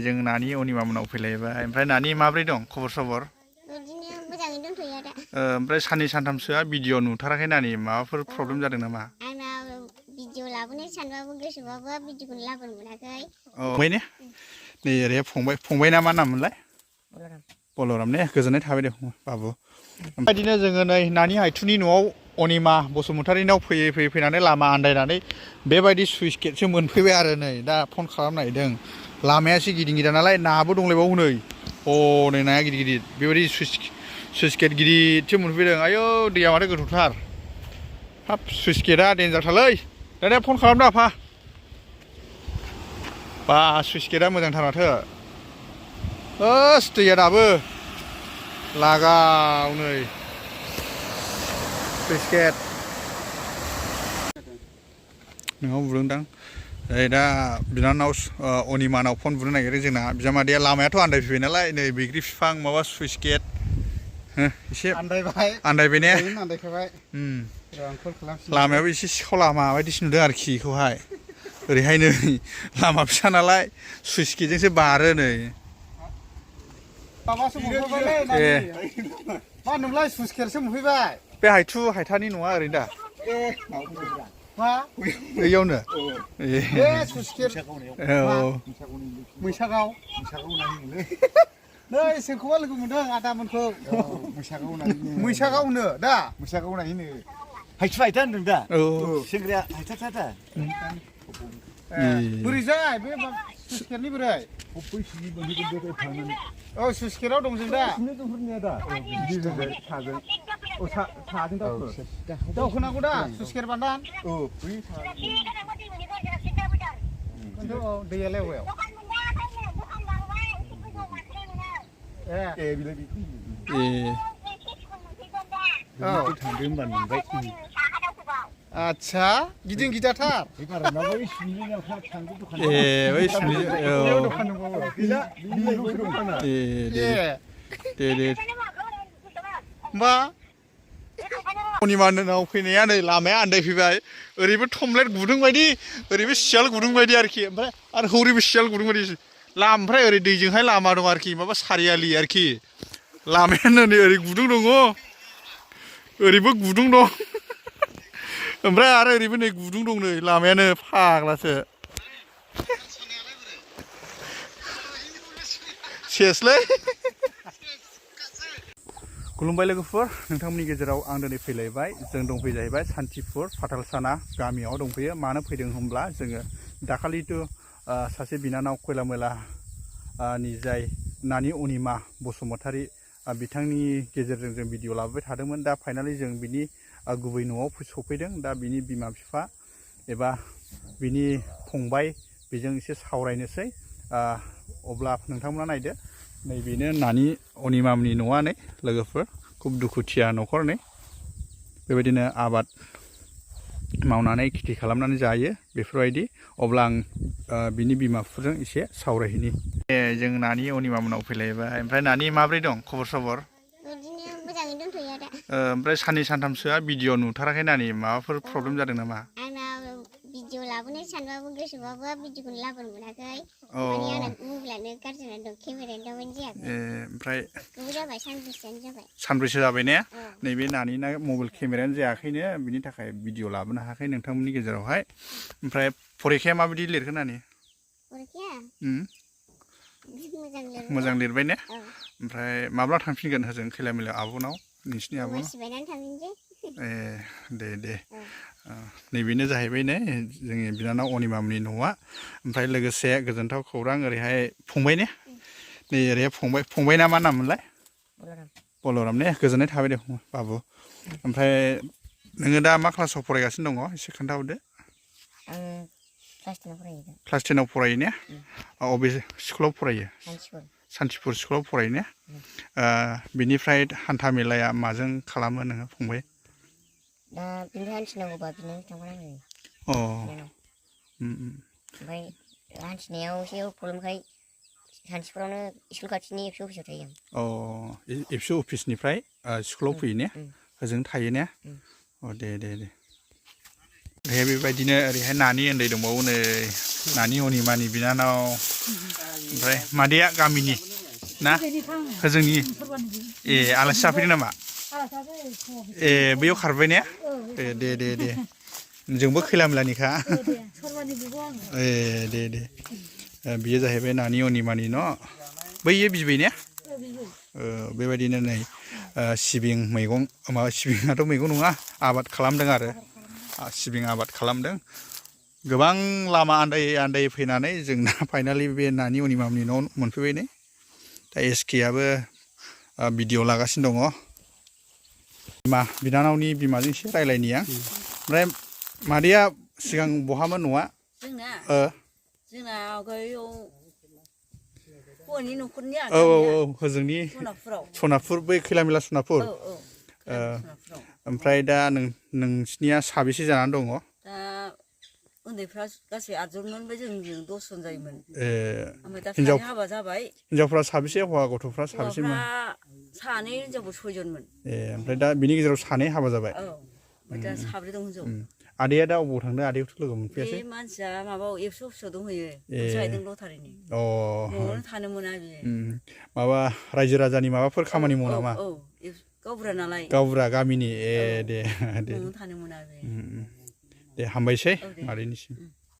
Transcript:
जों नानि अनिमा मोनाव फैलायबाय ओमफ्राय नानि माब्रै दं खबर सबर बिदिनो मोजाङै दंथ'यो आदा ओमफ्राय साननै सानथामसोआ भिडिअ नुथाराखै नानि माबाफोर प्रब्लेम जादों नामा आंना भिडिअ लाबोनो सानबाबो गोसोबाबो भिडिअखौनो लाबोनो मोनाखै फंबाय ने नै ओरै फंबाय ना मा नाममोनलाय बलराम ने गोजोननाय थाबाय दे बाबु बेबायदिनो जोङो नै नानि हायथुनि न'आव अनिमा बसुमतारीनाव फैयै फैनानै लामा आन्दायनानै बेबायदि सुइस गेटसो मोनफैबाय आरो नै दा फन खालामनो नागिरदों लामाया एसे गिदिर गिदिर नालाय नाबो दंलायबावो नै नै नाया गिदिर गिदिर बेबायदि सुइस गेट गिदिरसो मोनफैदों आयौ दैया माथो गोथौथार हाब सुइस गेटआ देन्जारथारलै दानिया फन खालामदो आफा बा सुइस गेटआ मोजांथार माथो दैया दाबो लागाव नै सुइस गेट नोंनाव बुदोंदां दा बिनानाव अनिमानाव फन बुनो नागिरो जोंना बिजामादैया लामायाथ' आन्दायफैबाय नालाय नै बैग्रि बिफां माबा सुइस गेट एसे आन्दायबाय ने लामायाबो एसे सिखाव लामा बायदिसो नुदों आरोखि बेखौहाय ओरैहाय नै लामा फिसा नालाय सुइस गेटजोंसो बारो नै मा नोंलाय सुइस गेटसो मोनफैबाय बे हायथानि नङा ओरैनो दा मा बैयावनो मैसागाव नै सोरखौबा लोगो मोनदों आदामोनखौ मैसागावनो दा मैसागाव नायनो हायथु हायथा होनदों दा सेंग्राया हायथा दा बोरै जाय बे सुइस गेटनि बोरै सुइस गेटआव दं जों दा दावखोनांगौ दा सुइस गेट बान्दान दैयालाय अबायाव आच्छा गिदिं गिदाथार होमबा अनिमानाव फैनाया नै लामाया आन्दायफैबाय ओरैबो थमब्लेट गुदुं बायदि ओरैबो सियाल गुदुं बायदि आरोखि ओमफ्राय आरो हौरैबो सियाल गुदुं बायदि ओमफ्राय ओरै दैजोंहाय लामा दं आरोखि माबा सारियालि आरोखि लामायानो नै ओरै गुदुं दङ ओरैबो गुदुं दं ओमफ्राय आरो ओरैबो नै गुदुं दं नै लामायानो फाग्लासो सेसलै खुलुमबाय लोगोफोर नोंथांमोननि गेजेराव आं दिनै फैलायबाय जों दंफैयो जाहैबाय सान्थिपुर फाथालसाना गामियाव दंफैयो मानो फैदों होनब्ला जोङो दाखालिथ' सासे बिनानाव खयला मयलानि जाय नानि अनिमा बसुमतारी बिथांनि गेजेरजों जों भिडिअ लाबोबाय थादोंमोन दा फाइनालि जों बिनि गुबै न'आव सफैदों दा बिनि बिमा बिफा एबा बिनि फंबाय बेजों एसे सावरायनोसै अब्ला नोंथांमोना नायदो नैबेनो नानि अनिमामनि न'आ नै लोगोफोर खुब दुखुथिया न'खर नै बेबायदिनो आबाद मावनानै खेथि खालामनानै जायो बेफोरबायदि अब्ला आं बिनि बिमा बिफाजों एसे सावरायहैनि जों नानि अनिमा मोनाव फैलायबाय ओमफ्राय नानि माब्रै दं खबर सबर बिदिनो मोजाङै दंथ'यो आदा ओमफ्राय साननै सानथामसोआ भिडिअ नुथाराखै नानि माबाफोर प्रब्लेम जादों नामा आंना भिडिअ लाबोनो सानबाबो गोसोबाबो भिडिअखौनो लाबोनो मोनाखै माने आंना मबाइलानो गाज्रि जानानै दं केमेरायानो दामानि जायाखै ओमफ्राय गोबाव जाबाय सानब्रैसोआनो जाबाय सानब्रैसो जाबाय ने नैबे नानिना मबाइल केमेरायानो जायाखैनो बिनि थाखाय भिडिअ लाबोनो हायाखै नोंथांमोननि गेजेरावहाय ओमफ्राय फरिखाया माबायदि लिरखो नानि मोजां लिरबाय ने ओमफ्राय माब्ला थांफिनगोन होजों खैला मैलायाव आब'नाव नोंसिनि आब'नाव दे नैबेनो जाहैबाय ने जोंनि बिनानाव अनिमामनि न'आ ओमफ्राय लोगोसे गोजोनथाव खौरां ओरैहाय फंबाय ने नै ओरैहाय फंबाय ना मा नाममोनलाय बलराम ने गोजोननाय थाबाय दे बाबु ओमफ्राय नोङो दा मा क्लासाव फरायगासिनो दङ एसे खोन्थाहरदो क्लास 10आव फरायो ने अबे स्कुलाव फरायो सान्थिपुर स्कुलाव फरायो ने बिनिफ्राय हान्था मेलाया माजों खालामो नोङो फंबाय हान्थिनांगौबा बिनो थांगोन आङो ओमफ्राय हान्थिनायाव एसे प्रब्लेमखाय सानथिफुरावनो स्कुल खाथिनि एबसु अफिसाव थायो आं एबसु अफिसनिफ्राय स्कुलाव फैयो ने ओजों थायो ने दे ओरैहाय बेबायदिनो ओरैहाय नानि उन्दै दंबावो नै नानि अनिमानि बिनानाव ओमफ्राय मादैया गामिनि ना जोंनि ए आलासि जाफैदों नामा ए बैयाव खारबाय ने ए दे जोंबो खैला मैलानिखा ए दे बियो जाहैबाय नानि अनिमानि न' बैयो बिबै ने बेबायदिनो नै सिबिं मैगं माबा सिबिङाथ' मैगं नङा आबाद खालामदों आरो सिबिं आबाद खालामदों गोबां लामा आन्दायै फैनानै जोंना फाइनालि बे नानि अनिमानि न' मोनफैबाय ने दा एसकेआबो भिडिअ लागासिनो दङ बिनानावनि बिमाजों एसे रायलायनि आं ओमफ्राय मादैया सिगां बहामोन न'आ जोंना आवगायाव हौवानि न'खरनि औ होजोंनि सनापुर बै खैला मैला सनापुर ओमफ्राय दा नोंसिनिया साबेसे जानानै दङ दा उन्दैफ्रा गासै 8 जनमोन ओमफ्राय जोंजों 10 जन जायोमोन ओमफ्राय दा सानै हाबा जाबाय हिनजावफ्रा साबेसे हौवा गथ'फ्रा साबेसेमोन सानै हिनजावफोर 6 जनमोन ओमफ्राय दा बिनि गेजेराव सानै हाबा जाबाय ओमफ्राय दा साब्रै दं हिनजाव आदैया दा अबाव थांदों आदैखौथ' लोगो मोनफैयासै बे मानसिया माबायाव एबसु अफिसाव दंहैयो फैसा हैदों लटारिनि न'आवनो थानो मोना बियो माबा रायजो राजानि माबाफोर खामानि मावो नामा गावबुरा नालाय गावबुरा गामिनि दे न'आवनो थानो मोना बे दे हामबायसै मादैनिसिम